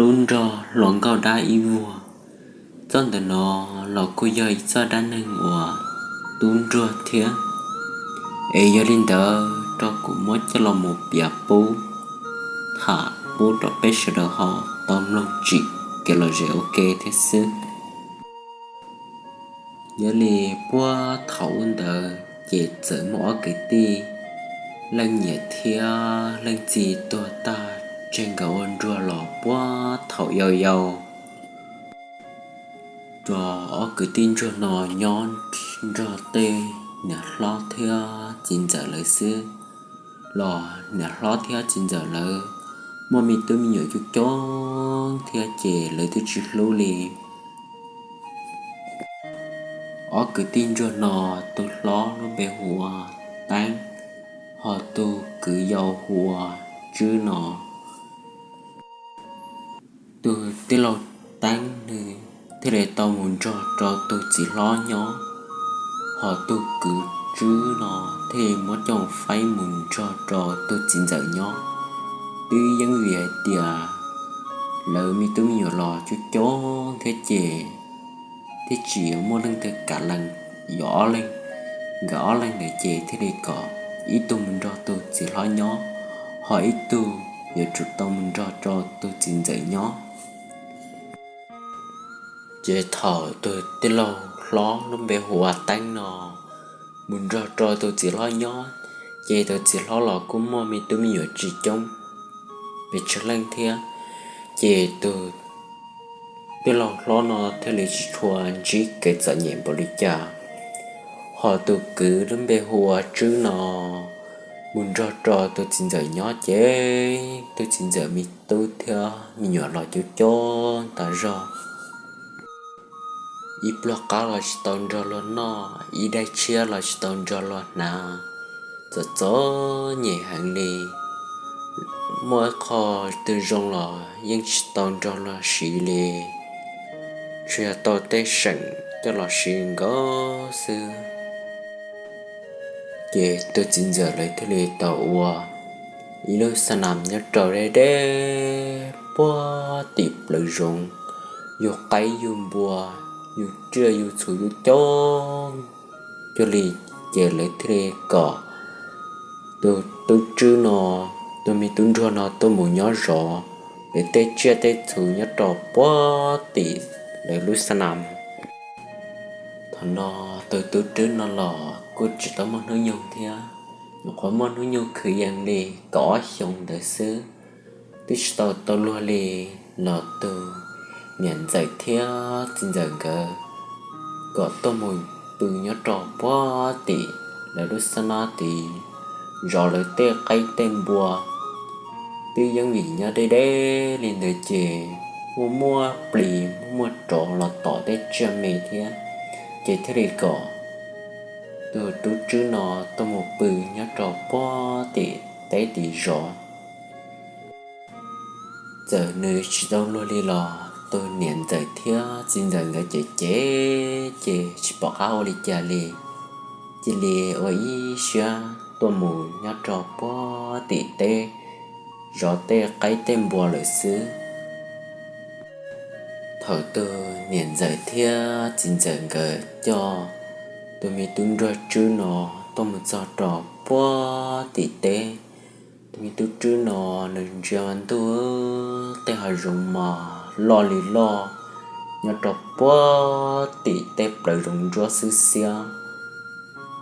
tub nrog hluas nkauj dab ib vuag. Txoj ntawm no los kuj yog ib txoj dab neeg uas tub nrog thiab. Es yog li ntawd rau kuv muab coj los mus piav pub, tham pub rau peb sawv daws ho tau mloog tsim kev lom zem ua ke thiab xwb. Yog li puag thaum ub ntawd ces txawm muaj ob kwv tij, leej niam thiab leej txiv tuag tag tseg nkawd ua nruag los puag thaum yau yau. Rau ob kwv tij ntsuag no nyob nrog tej niam hlob thiab txiv ntxawm lawv xwb, los niam hlob thiab txiv ntxawm lawv muaj me tub me nyuam coob coob thiab ces lawv twb tsis hlub li. Ob kwv tij ntsuag no, tus hlob lub npe hu ua Teeb, ho tus kwv yau hu ua Tswb no. Tus tij laug Teeb nws thiaj li tau mus nrog rau tus txiv hlob nyob, ho tus kwv Tswb no thiaj li muab coj faib mus nrog rau tus txiv ntxawm nyob. Twb yeej vim hais tias lawv me tub me nyuam los coob coob thiab ces thiaj tsis muaj leej twg kam lees, yog ob leeg, nkawd ob leeg ntawd ces thiaj li kom ib tug mus nrog tus txiv hlob nyob, ho ib tug yuav tsum tau mus nrog rau tus txiv ntxawm nyob. Ces thaum tus tij laug hlob lub npe hu ua Teeb no mus nrog rau tus txiv hlob nyob, ces tus txiv hlob los kuj muaj me tub me nyuam tsis coob pes tsawg leej thiab, ces tus tij laug hlob no thiaj li tsis tshua ntsib kev txom nyem npaum li cas. Ho tus kwv lub npe hu ua Tswb no mus nrog rau tus txiv ntxawm nyob ces tus txiv ntxawm me tub thiab me nyuam los coob coob tas zog. Ib pluag qab los tsis tau nrog luag noj, ib daim tshiab los tsis tau nrog luag hnav. Txom txom nyem heev li, muaj ib qho twg zoo los yeej tsis tau nrog luag siv li, tsuas yog tau tej seem coj los siv nkaus xwb. Ces tus txiv ntxawm lawv thiaj li tau ua ib lub xa nas nyob rau deb deb puag tim plawv zoov, yug qaib yug npua, yug tsiaj yug txhu coob coob cuag li. Ces lawv thiaj li kom tus tub Tswb no, tus me tub ntsuag no tuaj mus nyob zov lawv tej tsiaj tej txhu nyob rau puag tim lawv lub xa nas. Thaum no tus tub Tswb no los kuj tsis tau muaj hnub nyoog thiab, nyuam qhuav muaj hnub nyoog kwv yees li kaum ob xyoos ntawd xwb, twb tsis tau tau luag li, los tus niam ntxawm thiab txiv ntxawm nkawd kom tuaj mus pw nyob rau puag tim lawv lub xab nab tid, zov lawv tej qaib tej npua. Twb yeej vim nyob deb deb li ntawd ces muaj muaj plis muaj muaj tsov los tom tej tsiaj me thiab, ces thiaj li kom tus tub Tswb no tuaj mus pw nyob rau puag tim teb tim zov. Txawm nws tsis tau luag li los tus niam ntxawm thiab txiv ntxawm nkawd ces ces ces tsis pom qab ua li cas li, cia li ua ib siab tuaj mus nyob rau puag tim teb zov tej qaib tej npua lawm xwb. Thaum tus niam ntxawm thiab txiv ntxawm nkawd coj tus me tub nruag Tswb no tuaj mus txog rau puag tim teb, tus me tub Tswb no nws ntsia ntuj, tej hav zoov mas loj li loj, nyob rau puag tim tej plawv zoov ntsuab xwb xiab.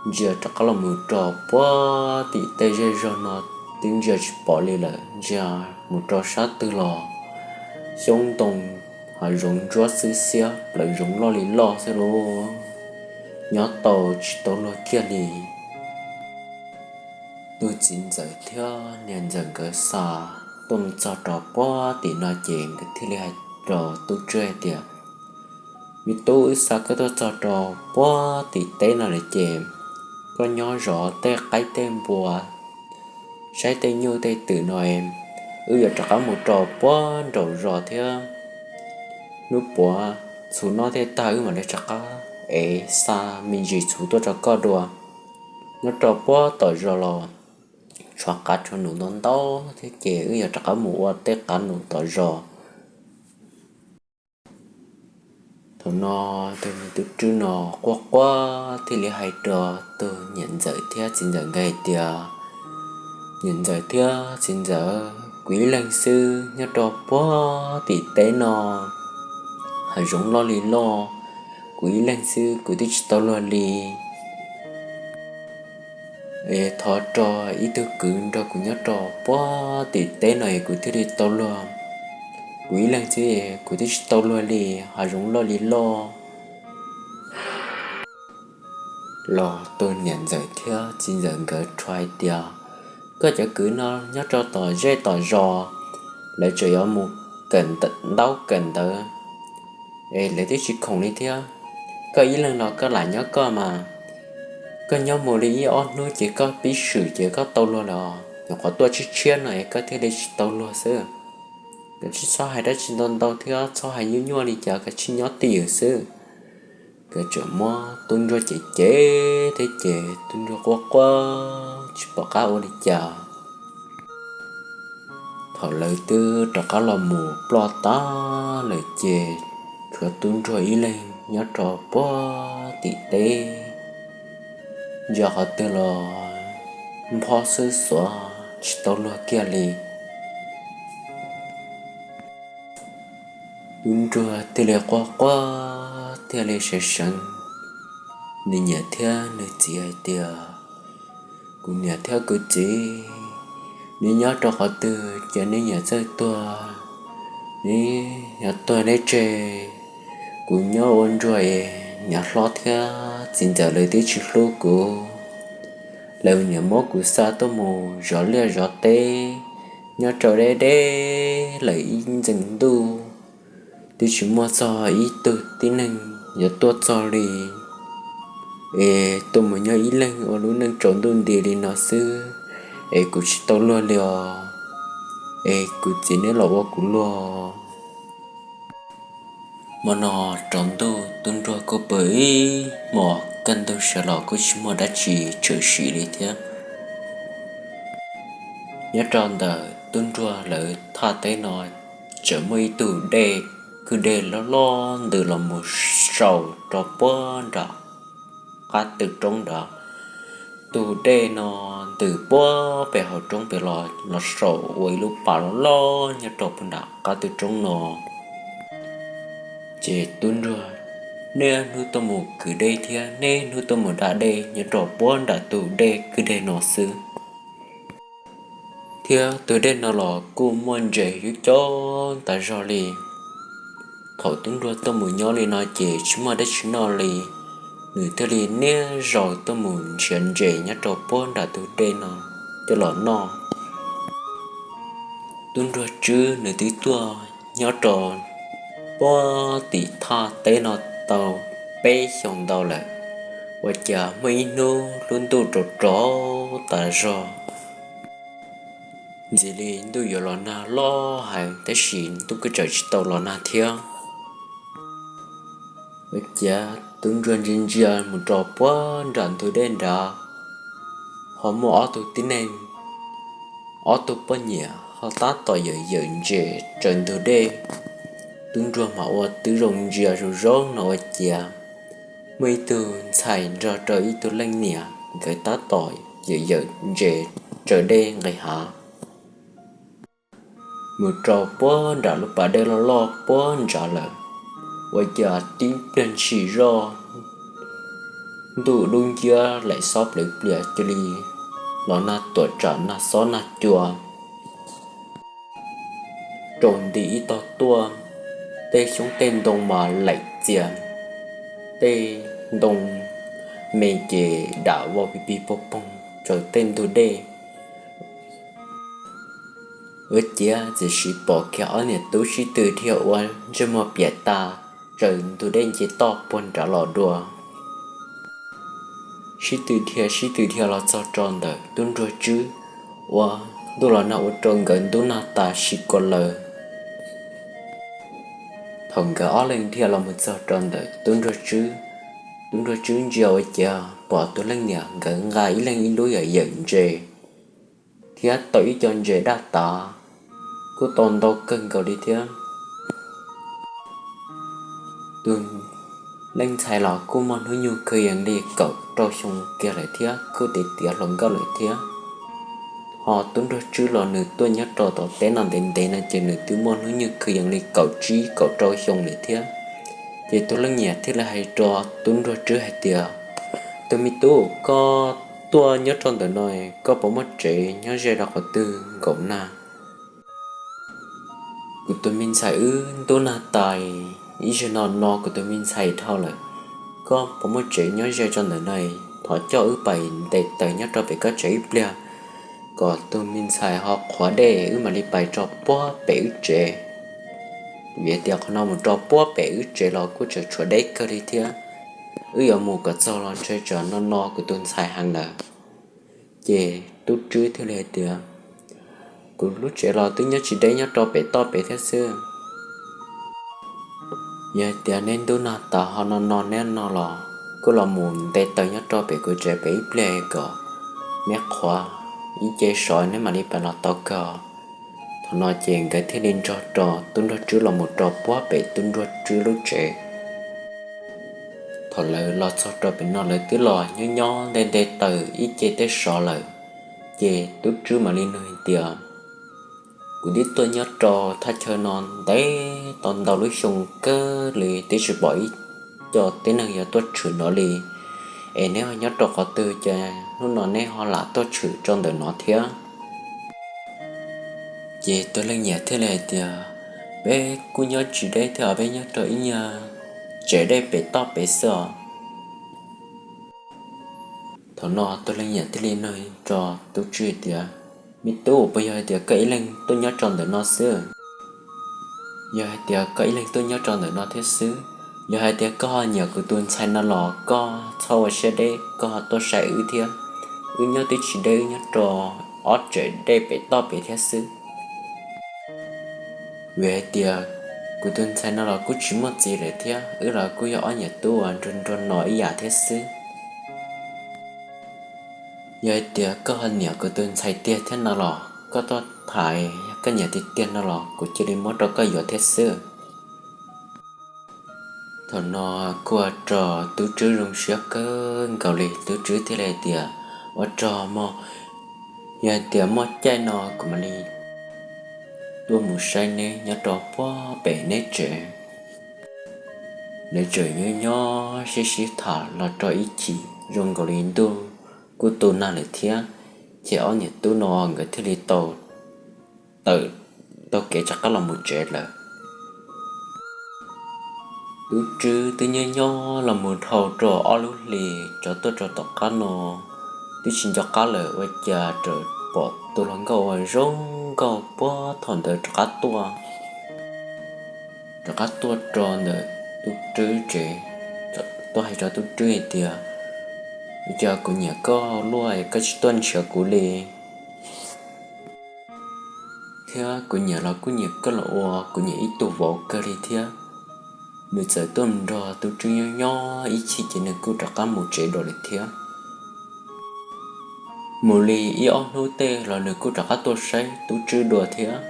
Ntsia rov qab los mus rau puag tim tej zej zog no twb ntsia tsis pom li lawm, ntsia mus rau sab twg los xyoob ntoo, hav zoov ntsuab xwb xiab, plawv zoov loj li loj xwb lauj. Nyob tau tsis tau luag kiag li. Tus txiv ntxawm thiab niam ntxawm nkawd xa tuaj mus txog rau puag tim no ces nkawd thiaj li hais rau tub Tswb hais tias, Me tub, wb xa koj tuaj txog rau puag tim teb no lawm ces koj nyob zov tej qaib tej npua, saib tej nyuj tej twm no, wb yuav rov qab mus rau puag nraum zos thiab. Hnub puav txhuv noj thiaj tag wb mam li rov qab es xa me ntsis txhuv tuaj rau koj dua. Nyob rau puag tom zos los tshuav qav tshuav num ntau ntau thiab ces wb yuav rov qab mus ua tej qav num tom zos Thaum no tus niam tub rwb no quaj quaj thiaj li hais rau tus niam ntxawm thiab txiv ntxawm nkawd hais tias, Niam ntxawm thiab txiv ntxawm, kuv ib leeg xwb nyob rau puag tim teb no, hav zoov loj li loj, kuv ib leeg xwb kuv twb tsis tau luag li. Es thov rau ib tug kwv nrog kuv nyob rau puag tim teb no es kuv thiaj li tau luag. Kuv ib leeg xwb kuv twb tsis tau luag li, hav zoov loj li loj. Los tus niam ntxawm thiab txiv ntxawm nkawd rov hais tias, Koj cov kwv no nyob rau tom zej tom zos, lawv tseem yuav mus kawm ntaub kawm ntawv es lawv twb tsis khoom li thiab. Koj ib leeg los koj lam nyob koj mas, koj nyob mus li ib ob hnub ces koj pib swm ces koj tau luag los, nyuam qhuav tuaj tshiab tshiab no es koj thiaj li tsis tau luag xwb. Koj tsis txhob hais dab tsi ntau ntau thiab txhob hais nyuaj nyuaj li cas, koj tsis nyob twj ywm xwb. Nkawd tseem muab tub ntsuag cem cem thiab ces tub ntsuag quaj quaj tsis pom qab ua li cas. Thaum lawv twb rov qab los mus ploj tag lawm ces tshuav tub ntsuag ib leeg nyob rau puag tim teb, ntsia qhov twg los nphob xwb, xuav tsis tau luag kiag li. Tub ntsuag thiaj li quaj quaj thiaj li seev seev nws niam thiab nws txiv hais tias, Kuv niam thiab kuv txiv, neb nyob rau qhov twg ces neb niam txawj tuag, neb yuav tuag neb tseg. Kuv nyob ua ntsuag es niam hlob thiab txiv ntxawm lawv twb tsis hlub kuv. Lawv niam muab kuv xa tuaj mus zov liaj zov teb nyob rau deb deb lawm ib ntxees ntuj, twb tsis muaj txog ib tug tib neeg yuav tuaj txog li. Es tuaj mus nyob ib leeg ua lub neej tsaus ntuj nti li no xwb, es kuv tsis tau luag li os, es kuv txiv neb los ua kuv luag. Hmo no tsaus ntuj tub ntsuag kuj pw ib hmos kaj ntug sawv los kuj tsis muaj dab tsi tshwm sim li thiab. Nyob rau ntawm tub ntsuag lawv thaj teb no tseem muaj ib tug dej, kwj dej loj loj ntws los mus saum rau puag nram qab tw roob nrad. Tus dej no ntws puag pem hauv roob pem los, los saum ua ib lub pas loj loj nyob rau puag nram qab tw roob no. Ces tub ntsuag niaj hnub tuaj mus kwv dej thiab niaj hnub tuaj mus da dej nyob rau puag nram tus dej kwj dej no xwb. Thiab tus dej no los kuj muaj ntses coob coob tas zog li. Thaum tub ntsuag tuaj mus nyob li no ces tsis muaj dab tsi noj li, nws thiaj li niaj zaus tuaj mus nrhiav ntses nyob rau puag nram tus dej no coj los noj. Tub ntsuag Tswb nws twb tuaj nyob rau puag tim thaj teb no tau peb xyoos ntau lawm, ua cas muaj ib hnub lub ntuj rau rau tas zog, ntxim li ntuj yuav los nag loj heev tab sis ntuj kuj tseem tsis tau los nag thiab. Ua ciav tub ntsuag ntsia ntsia mus rau puag nram ntug dej nrad, ho muaj ob tug tib neeg, ob tug poj niam ho tab tom yawm yawm ntses raws ntug dej. Tub ntsuag mas ua tib zoo ntsia zoo zoo no ua ciav muaj ib tug ntxhais nrog rau ib tug leej niam nkawd tab tom yawm yawm ntses raws dej nqis hav mus rau puag nram lub pas dej loj loj puag nrad lawm. Ua ciav tib pliag ntshis zoj, ntuj dub nciab laim xob plawv plias cia li los nag tuam tsam nag xob nag cua. Rau nti ib tog tuaj, tej xyoob tej ntoo mas laim txias, tej ntoo me ces dam vau pig pig poog poog raws tej ntug dej. Ua ciav txawm sis pom kiag ob niam tub sib tw dhia ua ntsej muag piam tas raws ntug dej nce toj puag nrad los dua. Sib tw dhia sib tw dhia los txog rau ntawm tub ntsuag Tswb, ua ntuj los nag ua rau nkawd ntub nag tas sis kua lawm. Thaum nkawd ob leeg dhia los mus txog rau ntawm tub ntsuag Tswb, tub ntsuag Tswb ntsia ua ciav pom tus leej niam nkawd nqa ib leeg ib lub yawm yawm ntses thiab tau ib co ntses daj tav, kuj tau ntau kawg nkaus li thiab. Tus Leej ntxhais los kuj muaj hnub nyoog kwv yees li kaum rau xyoo kiag lawm thiab, kuj tiav tiav hluas nkauj lawm thiab. Ho tub nraug tswb los nws tuaj nyob rau tom teb no ntev ntev no ces nws twb muaj hnub nyoog kwv yees li kaum tsib kaum rau xyoo lawm thiab. Ces tus leej niam thiaj li hais rau tub nraug tswb hais tias, Tus me tub, koj tuaj nyob rau ntawm no, koj puas muaj tsev nyob ze rau qhov twg nkaum na? Kuv tus me ntxhais wb ntub nag tas, ib zaug no no kuv tus me ntxhais dhau lawm. Koj puas muaj tsev nyob ze rau ntawm no, thov coj wb pais nte taws nyob rau pem koj tsev ib pliag, kom tus me ntxhais ho qhuav dej wb mam li pais rau puag pem wb tsev. Vim tias qhov no mus rau puag pem wb tsev los kuj tseem tshuav deb kawg li thiab. Wb yuav mus kom txog los ntshe tsam no no kuv tus ntxhais heev lawm. Ces tub tswb thiaj li hais tias, Kuv lub tsev los twb nyob tsis deb, nyob rau pem toj pem thiab xwb. Yog hais tias neb ntub nag tas ho no no neb no los kuj los mus nte taws nyob rau pem kuv tsev pem ib pliag kom neb qhuav ib ce sov neb mam li pais los tau kawg. Thaum no ces nkawd thiaj li nrog rau tub nraug tswb los mus rau puag pem tub nraug tswb lub tsev. Thaum lawv los txog rau pem no lawv twb los nyob nyob nte nte taws ib ce tej sov lawm, ces tub tswb mam li nug hais tias, Kuv twb tuaj nyob rau thaj chaw no ntev tau ntau lub xyoo kawg li twb tsis pom ib co tib neeg yuav tuaj tshwm no li, es neb ho nyob rau qhov twg ces hnub no neb ho lam tuaj tshwm rau ntawm no thiab? Ces tus leej niam thiaj li hais tias, Peb kuj nyob tsis deb thiab os, peb nyob rau ib nyuag tsev dej pem toj pem xwb os. Thaum no tus leej niam thiaj li nug rau tub tswb tias, Me tub, puas yog hais tias koj ib leeg tuaj nyob rau ntawm no xwb? Yog hais tias koj ib leeg tuaj nyob rau ntawm no thiab xwb, yog hais tias koj ho nyiam kuv tus ntxhais no los koj txhob ua siab deb, koj ho tuaj saib wb thiab. Wb nyob twb tsis deb, wb nyob rau ob tsev dej pem toj pem thiab xwb. Vim hais tias kuv tus ntxhais no los kuj tsis muaj txiv lawm thiab, wb los kuj yog ob niam tub uas nrog nrog no ib yam thiab xwb. Yog hais tias koj ho nyiam kuv tus ntxhais tiag thiab no los koj tuaj tham, koj nyiam tiag tiag no los kuv cia li muab rau koj yuav thiab xwb. Thaum no kuj ua rau tub tswb zoo siab kawg nkaus li, tub tswb thiaj li hais tias, Ua rog mog, yog hais tias muaj caij no kuv mam li tuaj mus saib neb nyob rau puag pem neb tsev. Lawv tseem nyob nyob sib sib tham los rau ib chim zoo nkaus li ntuj kuj tu nag lawm thiab, ces ob niam tub no nkawd thiaj li tau tawm taug kev rov qab los mus tsev lawm. Tub tswb twb nyob nyob los mus dhau rau ob lub hlis rov tuaj rau tom qab no, twb tsis nco qab lawm ua cas pom tus hluas nkauj uas zoo nkauj puag thaum ntawd rov qab tuaj, rov qab tuaj rau ntawm tub tswb tsev, tuaj hais rau tub tswb hais tias, Ua cas kuv nyiam koj luaj koj tsis tuaj nrhiav kuv li? Thiab kuv nyiam los kuj nyiam koj los ua kuv nyiam ib tug vauv kawg li thiab. Nws txawm tuaj nrog tub tswb nyob nyob ib chim ces nws kuj rov qab mus tsev dua lawm thiab. Mus li ib ob hnub tej los nws kuj rov qab tuaj saib tub tswb dua thiab.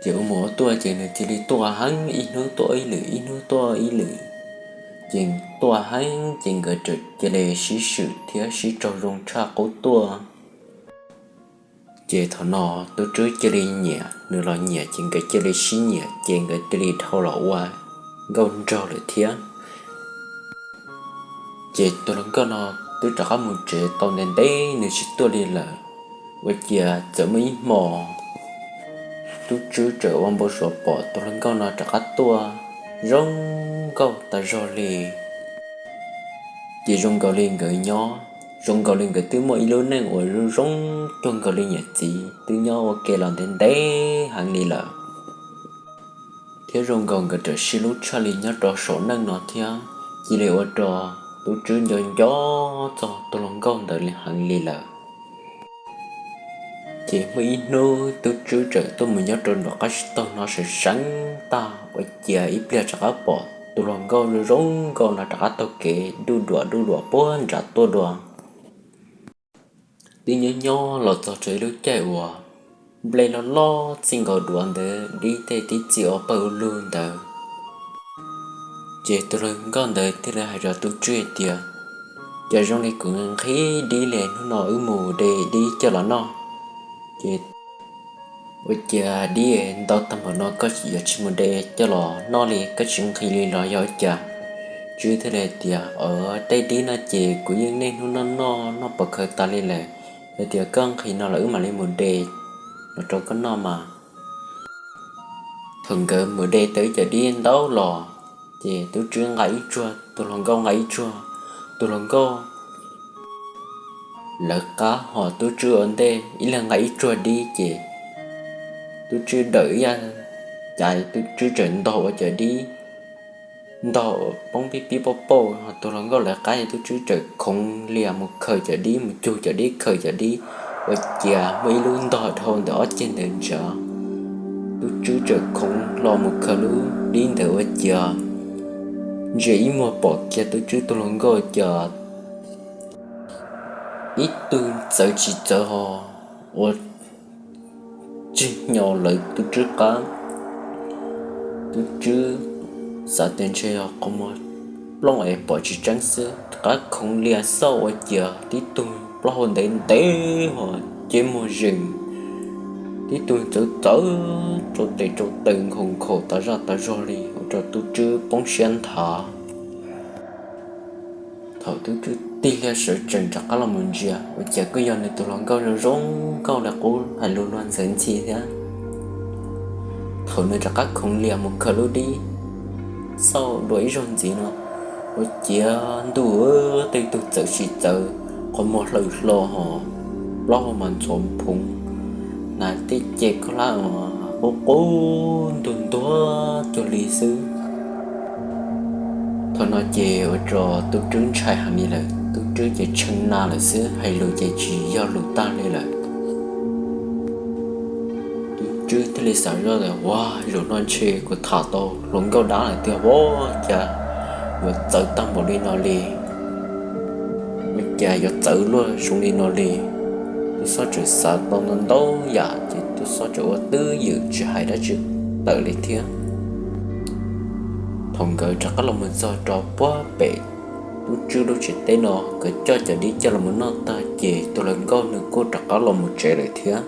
Ces ua mus ua tuaj ces nws cia li tuaj heev, ib hnub tuaj ib lwm, ib hnub tuaj ib lwm. Ces tuaj heev ces nkawd cia li sib swm thiab sib raug zoo tshaj qub tuaj. Ces thaum no tub tswb cia li nyiam, nws los nyiam, ces nkawd cia li sib nyiam, ces nkawd cia li dhau los ua nkauj nraug lawm thiab. Ces tus hluas nkauj no twb rov qab mus tsev tau ntev ntev nws tsis tuaj li lawm. Ua ciav txawm muaj ib hmo tub tswb txawm ua npau suav pom tus hluas nkauj no rov qab tuaj zoo nkauj tas zog li. Ces zoo nkaus li nkawd nyob, zoo nkaus li nkawd twb muaj ib lub neej uas zoo zoo cuag nkaus li niam txiv twb nyob ua ke los ntev ntev heev li lawm. Thiab zoo nkaus nkawd rawm sib hlub tshaj li nyob rau saum neej no thiab, cia li ua rau tub tswb nco nco txog tus hluas nkauj ntawd heev li lawm. Ces muaj ib hnub tub tswb txawm tuaj mus nyob rau nram qab tsib taug no sawv seev tag ua ciav ib pliag rov qab pom tus hluas nkauj zoo nkauj no rov qab taug kev duj duam duj duam puag nram tuaj dua. Twb nyob nyob los txog rau ib lub caij uas nplej loj loj txij nkaus duav ntawd dib tej tib txi ua pawg ua lug ntawd. Ces tus hluas nkauj ntawd thiaj li hais rau tub tswb tias, Cas zoo li kuv nqhis dib li, hnub no wb mus de dib coj los noj. Ces ua cas dib ntau tag npaum no koj yuav tsis mus de coj los noj li, koj tsis nqhis li los yog ua cas? Tswb thiaj li tias, Tej dib no ces kuv yeej niaj hnub noj noj noj pov khawv tas li lawm. Yog tias koj nqhis no los wb mam li mus de los rau koj noj mas. Thaum nkawd mus de tau ib co dib ntau los, ces tub tswb nqa ib tsuag, tus hluas nkauj nqa ib tsuag. Tus hluas nkauj lawv qab, ho tub tswb ua ntej, ib leeg nqa ib tsuag dib. Ces tub tswb dawm ib yav cas, tub tswb txawm ntog ua cov dib ntog poob pib pib pauj pauj, ho tus hluas nkauj lawv qab, tub tswb txawm khoov lias mus khaws cov dib, mus cug cov dib, khaws cov dib, ua cas muaj ib lub ntog dhau ntawm ob ceg ntawd ntag. Tub tswb txawm khoov hlo mus khaws lub dib ntawd ua cas ntsia ib muag pom kiag tub tswb tus hluas nkauj cas ib tug txawv tsis txawv ho ua tsis nyo lawv tub tswb qab. Tub tswb xav tias ntshe yog qhov muag plooj es pom tsis tseeb xwb, rov qab khoov lias xauj ua cas tib tug plaub hau ntev ntev ho ceb muag zees, tib tug txawv txawv rau tes rau taw nkhaus nkhaus tas zaj tas zog li, ua rau tub tswb poob siab nthav. Thaum tub tswb tig hlo sawv tsees rov qab los mus ntsia, ua cas kuj yog nws tus hluas nkauj zoo zoo nkauj li qub, hais lus luag ntxhi thiab. Thaum nws rov qab khoov lias mus khaws lub dib xauj dua ib zaug ntxiv no, ua ciav ntuj tej tug txawv tsis txawv, qhov muag hlaws hlo ho plaub hau mas ntxhov phoov, hnav tej ce khaub hlab qub qub ntuag ntuag cuag li xwb. Thaum no ces ua rau tub tswb ntshai heev li lawm, tub tswb ces tshee na lawm xwb, hais lus ces tsis yog lus tag li lawm. Tub tswb thiaj li xav zoj tias, Ua, zaum no ntshe kuv tham tau hluas nkauj dab lawm tiag, ua cas yuav txawv tag npaum li no li? Ua cas yuav txawv luaj zoo li no li? Tub xob txawm xav tau ntau ntau yam ces tub xob txawm ua twj ywm tsis hais dab tsi tawm li thiab. Thaum nkawd rov qab los mus txog rau puag pem tub tswb lub tsev teb no, nkawd coj cov dib coj los mus noj tag ces tus hluas nkauj nws kuj rov qab los mus tsev lawm thiab.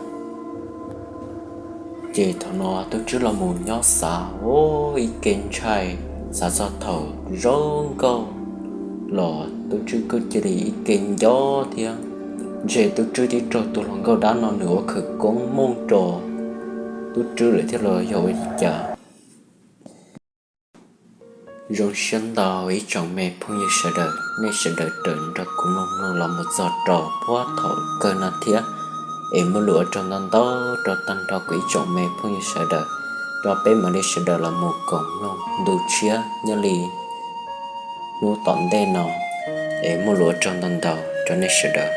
Ces thaum no tub tswb los mus nyob xav ua ib ke ntshai, xav txog thaum zoo nkauj los tub tswb kuj cia li ib ke nco thiab. Ntshe tub tswb twb raug tus hluas nkauj dab no nws ua khawv koob mooj rau tub tswb lawm thiab los yog ua li cas. Zoo siab ntau ib tsoom me phooj ywg sawv daws, nej sawv daws raws nrog kuv mloog mloog los mus txog rau puag thaum kawg no thiab. Es muaj lus ua tsaug ntau ntau rau tag nrho kuv ib tsoom me phooj ywg sawv daws, rau peb mam li sawv daws los mus koom mloog ntu tshiab nyob li hnub tom ntej no. Es muaj lus ua tsaug ntau ntau rau nej sawv daws.